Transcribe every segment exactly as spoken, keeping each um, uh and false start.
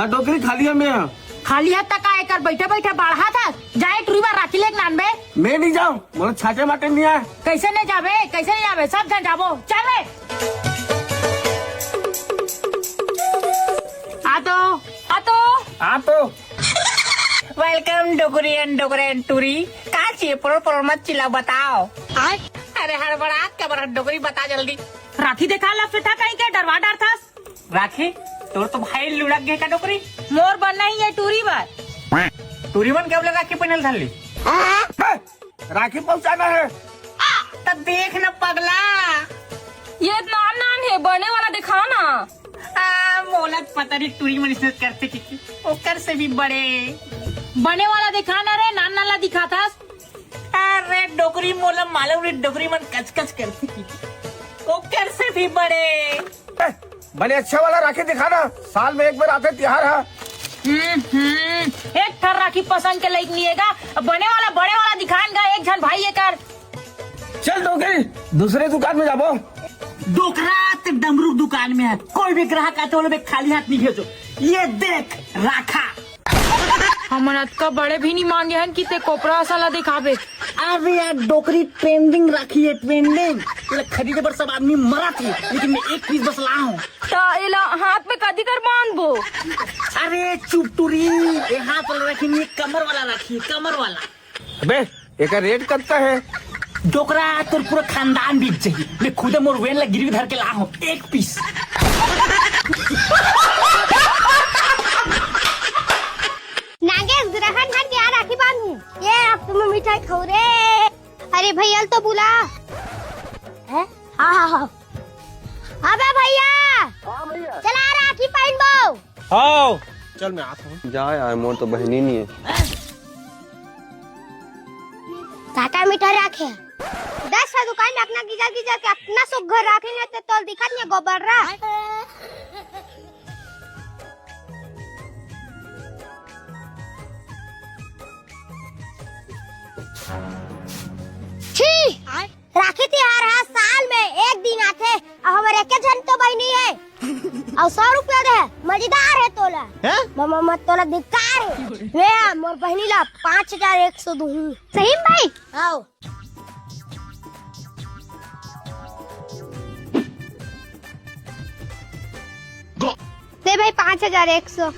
आ डोकरी खाली है मैं। खाली हाथ तक आए कर बैठे बैठे बाढ़ा था। जाए टुरी बार राखी लेके नान बे। मैं नहीं जाऊँ, मोला छाटे माटे नहीं आए। कैसे नहीं जाबे, कैसे नहीं जाबे, सब जन जाबो। चल बे। आ तो, आ तो। आ तो। Welcome डोकरी and डोकरे and टुरी। का चाहिए, परोर परोर मत चिल्ला, बताओ। अरे हड़बड़ात का बड़ा डोकरी बता जल्दी। राखी देखा ला फिठा कहीं के डरवा डर था। राखी, तोर तो भाई लुढ़क गे का डोकरी? मोर बर नहीं, ये टूरी बर। टूरी मन के अब ले राखी पहनल धर ली। राखी पहुंचाना है। तब देख न पगला, ये नान नान है, बने वाला दिखा ना। आ, मोला पता नहीं टूरी मन इसने करते कि, कि ओकर से भी बड़े। बने वाला दिखा ना रे, नान नान ला दिखाथस। अरे डोकरी, मोला मालूम रे, डोकरी मन कचकच करथे की ओकर से भी बड़े। ए, बने अच्छा वाला राखी दिखा ना, साल में एक बार आथे तिहार हा। हम्म, हम्म, एक ठर राखी पसंद के लइक नहीं हेगा, बने वाला, बड़े वाला दिखान गा एक झन भाई एकर। चल डोकरी, दूसरे दुकान में जाबो। डोकरा ते डमरू दुकान में है, कोई भी ग्राहक आते वो लोग खाली हाथ नहीं भेजो। ये देख राखा। हमन अतका बड़े भी नहीं मांगे हन कि ते कोपरा असन ला दिखाबे। अबे यार, डोकरी ट्रेंडिंग राखी है, ट्रेंडिंग। एला खरीदे बर सब आदमी मरत हे, लेकिन मैं एक पीस बस ला हूँ। त एला हाथ में कदी कर बांधबो? अरे चुप टुरी, ये हाथ वाला राखी नहीं, कमर वाला राखी है, कमर वाला। अबे, एकर रेट कत्ता है? डोकरा, तोर पूरा खानदान बिक जाही। मैं खुदे मोर वेन ला गिरवी धर के ला हूँ, एक पीस। नागेश, ग्रहण हर के आ राखी बांधू। ये अब तुम मिठाई खाओ रे। अरे भैया तो बुला। हैं? हाँ, हाँ, हाँ। अबे भैया, हाँ भैया। चला राखी पहनबो। आओ। चल मैं आता हूँ। जा यार, मोर तो बहिनी नहीं है। काका मीठा राखे। दस ठा दुकान रखना, गिजर गिजर के अपना सुग्घर राखे नहीं तो तोल दिखत नहीं गोबर रा। छी! राखी तिहार ह साल में एक दिन आथे, अउ हमर एके झन तो बहिनी हे, अउ सौ रुपया दे, मजेदार हे तोला। हैं? ममा मत तोला धिक्कार हे। ले आ, मोर बहिनी ला पाँच हजार एक सौ दूहूं। सही में भाई? आओ। दे भाई, पाँच हजार एक सौ।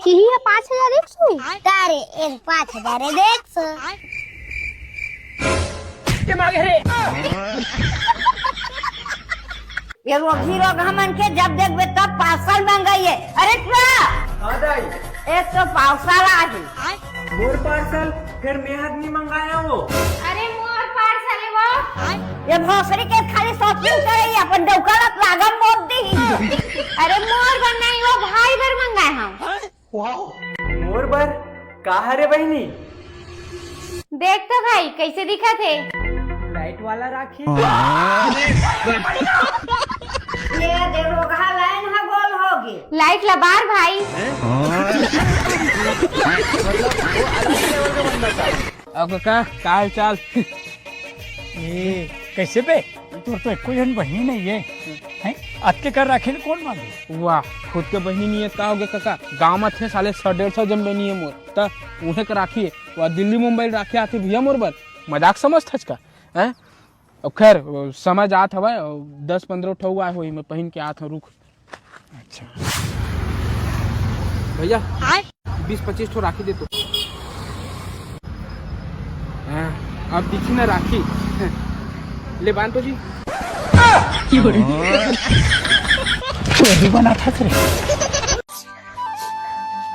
यही है पाँच हजार एक सौ ही? का रे, ए, पाँच हजार एक सौ। ये रोगी रोग हमन के जब देखबे तब पार्सल मंगाइए। अरे सुना, हाँ दाई। एक तो पार्सल आ गई। मोर पार्सल, फिर मैं आदमी मंगाया वो। अरे मोर पार्सल है वो। ये भोसड़ी के खाली शॉपिंग करे, अपन डौका लत लागम बोल दी। अरे मोर बर नहीं, वो भाई बर मंगाए हम। मोर बर का हरे बहिनी? देख तो भाई, कैसे दिखत हे? लाइट वाला राखी। ये दे रोगहा लाइन हा गोल होगे। लाइट ला बार भाई। अब का, का हाल चाल? ए, कैसे बे? तोर तो एको झन बहिनी नहीं है, हैं? अतके कर राखे ल कौन बांधे? वाह, खुद के बहिनी नहीं है, का होगे कका? गांव में थे साले सौ डेढ़ सौ जन बहिनी है मोर, त उहे के राखी है। वाह, दिल्ली मुंबई राखे आथे भैया मोर बर, मजाक समझथस का? हैं? अब खैर, वो समय जात हवय, दस पंद्रह ठो आए होही, मैं पहिन के आत हूँ, रुक। अच्छा। भैया, आय? बीस पच्चीस ठो राखी दे तो। हाँ, अब दिखी ना राखी। ले बांध तो जी। तू भी बना था तेरे।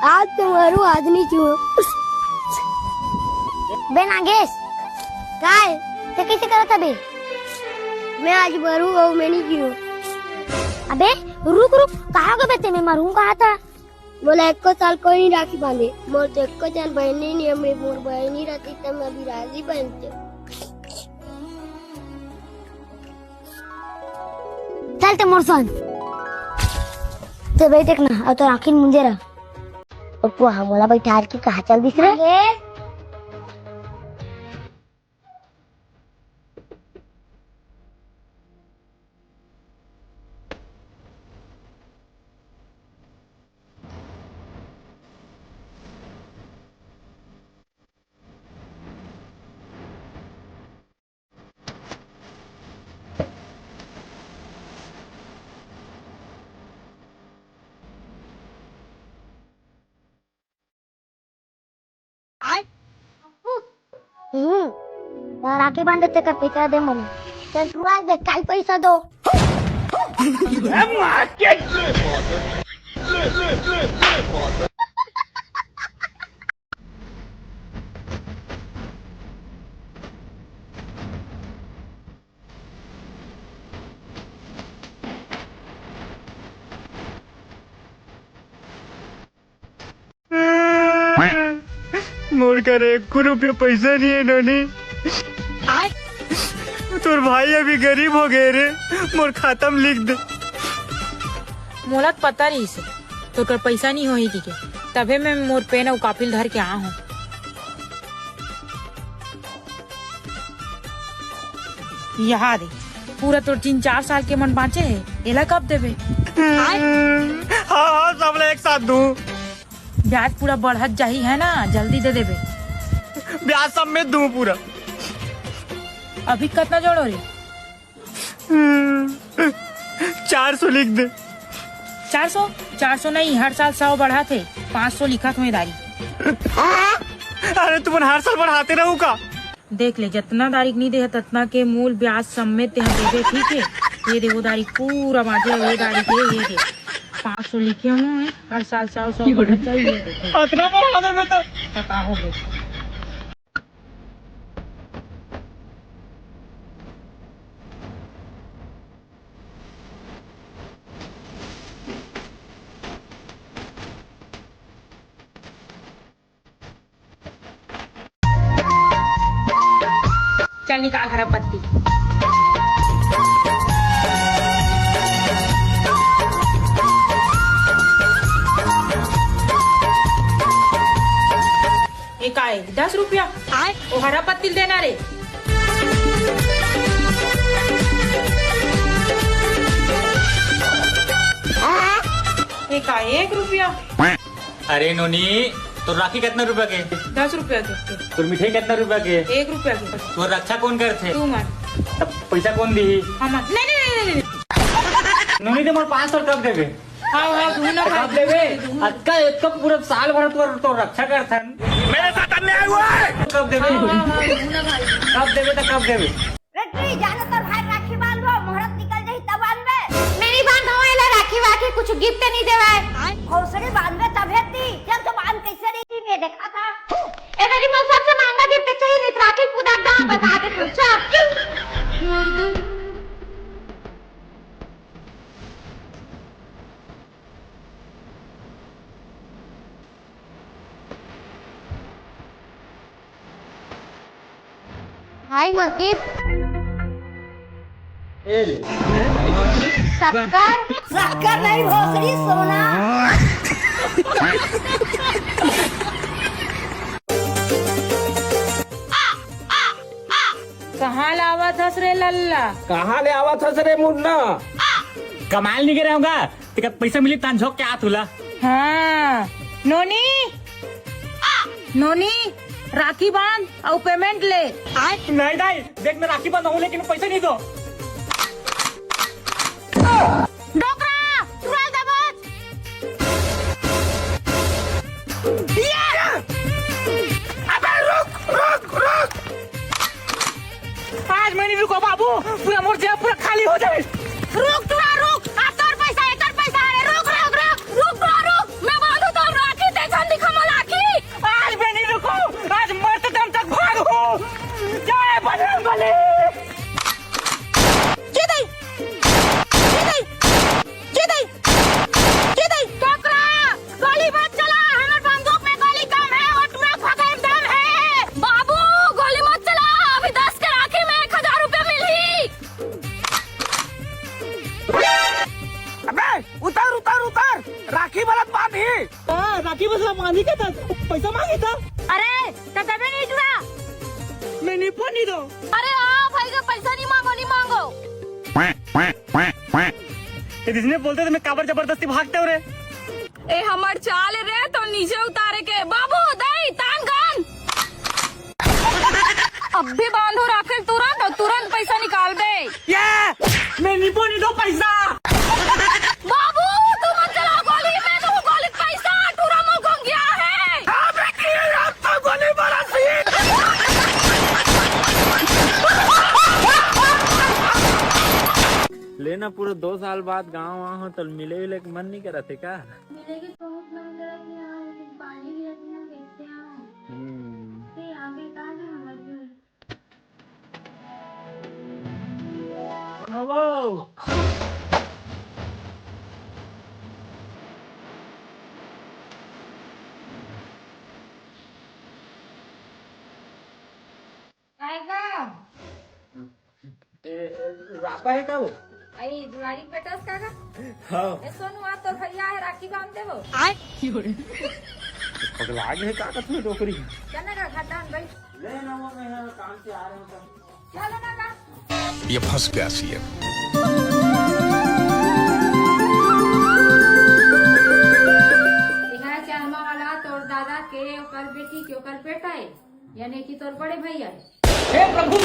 आज तुम्हारू आज नहीं क्यों? बे नागेश, काय? ते कैसे करत अबे? मैं आज मरू अउ मैं नहीं क्यों? अबे रुक रुक, कहा गबे ते? मैं मरू कहा था। मोला एको साल कोई नहीं राखी बांधे। मोर तो एको जन बहिनी नहीं, हमरे मोर बहिनी रहती तब मैं अभी राखी बांधते। चल ते मोर संग। ते भाई देख ना, अब तो राखी मुंजे रहा। ओ पुआ, मोला बैठार के कहाँ चल दिस रे? हम्म, राखी बांधे तेकर पैसा दे मोला। चल तू आ दे, काल पैसा दो। मोर करा एको रुपया पैसा नइ हे नोनी। तोर भाई अभी गरीब हो गे रे, मोर खाता म लिख दे। मोला तो पता रहिस हे, तोर कर पैसा नइ होही कहिके, तभे मैं मोर पेन अउ कापी ल धर के आए हों। यहाँ दे, पूरा तोर तीन चार साल के मन बांचे हे, एला कब देबे? हाँ, हाँ, सब ला एक साथ दूं। ब्याज पूरा बढ़त जाही है ना, जल्दी दे देबे। ब्याज समेत दूं पूरा। अभी कतना जोड़ो रे? हम्म, चार सौ लिख दे। चार सौ? चार सौ नहीं, हर साल सौ बढ़ाथे, पाँच सौ लिखत हों ए दारी। अरे तुमन हर साल बढ़ाते रहू का? देख ले, जतना दारी के नइ दे हे, ततना के मूल ब्याज समेत तेहा देबे, ठीक हे? ये दे, वो दारी पूरा बांचे, वो दारी के ये दे, पाँच सौ लिखे हों, हर साल सौ, सौ बढ़त जाही, ये दे। अतना बढ़ा देबे तो। पता हो गई। चल निकाल हरा पत्ती। ये का हे? दस रुपया? आय? वो हरा पत्ती ल देना रे। ये का हे? एक रुपया? अरे नोनी, तोर राखी कितना रुपया के? दस रुपया के। तोर मिठाई कितना रुपया के? एक रुपया के। तोर रक्षा कोन करथे? तुमन। तब पैसा कोन दिही? हमन। नहीं, नहीं, नहीं, नहीं, नहीं। नोनी, ते मोर पाँच सौ कब देबे? हाँ, हाँ, दूँ ना भाई, कब देबे? दूँ। अतका, अतका पूरा साल भर तोर, तोर रक्षा करथन। मेरे साथ अन्याय हुआ है। कब देबे? हाँ, हाँ, हाँ, दूँ ना भाई। कब देबे त कब देबे? रे टुई, जा ना तोर भाई राखी बांधो, मुहूर्त निकल जाही तब बांधबे। मैं नइ बांधों एला राखी वाखी, कुछ गिफ्ट नइ देवय। भोसड़ी बांधबे तभे ती, जब तो बांध कैसे रही थी मैं देखा था। ए मेरी मोर सबसे महंगा गिफ्ट चाहिए, नहीं तो राखी पूरा दाम बता दे तू, चल। हाय मलकिन। शक्कर। शक्कर नहीं भोसड़ी सोना। कहाँ लावत हस रे लल्ला? कहाँ ले आवत हस रे मुन्ना? कमाल नहीं गिरे होगा। तेकर पैसा मिली तान झोंक के आत हुला। हाँ, नोनी, नोनी, राखी बांध अउ पेमेंट ले। नहीं दाई, देख मैं राखी बांधहूँ लेकिन पैसा नहीं दो। डोकरा, तुरंत दबोच। ये! अबे रुक, रुक, रुक। आज मैं नहीं रुको बाबू, पूरा मोर जेब पूरा खाली हो जाए। रुक टुरा रुक, आ तोर पैसा, एकर पैसा, अरे रुक, रुक, रुक, रुक टुरा रुक, मैं बांधू तो राखी, ते झन दिखा मोला राखी। आज मैं नहीं रुको, आज मरते दम तक भागू। जय बजरंग बली। ये दे, ये दे, ये दे, ये दे। टोकरा, गोली मत चला, हमर बंदूक में गोली कम है और टुरा भगाई में दम है। बाबू, गोली मत चला, अभी दस के राखी में एक हजार रुपया मिलही। अबे, उतर, उतर, उतर, राखी बलत बांधी। हाँ, राखी बस बांधी के दस पैसा मांगी था। अरे, त देबे नहीं टुरा। मैं नहीं पो नहीं दो। अरे, आ भाई का पैसा नहीं मांगो, नहीं मांगो। ये जिसने बोलते तो मैं काबर जबरदस्ती भागते हो रे। ए हमर चाल रे, तो नीचे उतारे के। बाबू, दई, तान गन। अब भी बांधो राखी तुरंत, और तुरंत पैसा निकाल दे। ये, मैं नहीं बोली दो पैसा। बाबू, तू मत चला गोली, मैं तो गोली पैसा, टुरा मुंह घुम गया है। हाँ, बेटी, अब तो गोली मारा सी। पूरा दो साल बाद गाँव आए हो तो मिले विले के मन नहीं करत हे का? मिले के बहुत मन करत हे यार, लेकिन पानी भी इतना गिरते हैं। हम्म। ते आगे का ना हमर भी। काय का? ए, रापा हे का वो? आई दुआरी पेटस का का? हाँ। ए सोनू, आ तोर भैया हे, राखी बांध देबो। पगला गे हे का कथू डोकरी? चल ना का घाटा में बैठ। ले ना वो, मैं यहाँ काम से आ रहा हूँ तब। चल ना का। ये फंस गया सीएम। यहाँ चारमा वाला तोर दादा के ओकर बेटी के ओकर बेटा हे, यानी कि तोर बड़े भैया हे। हे प्रभु।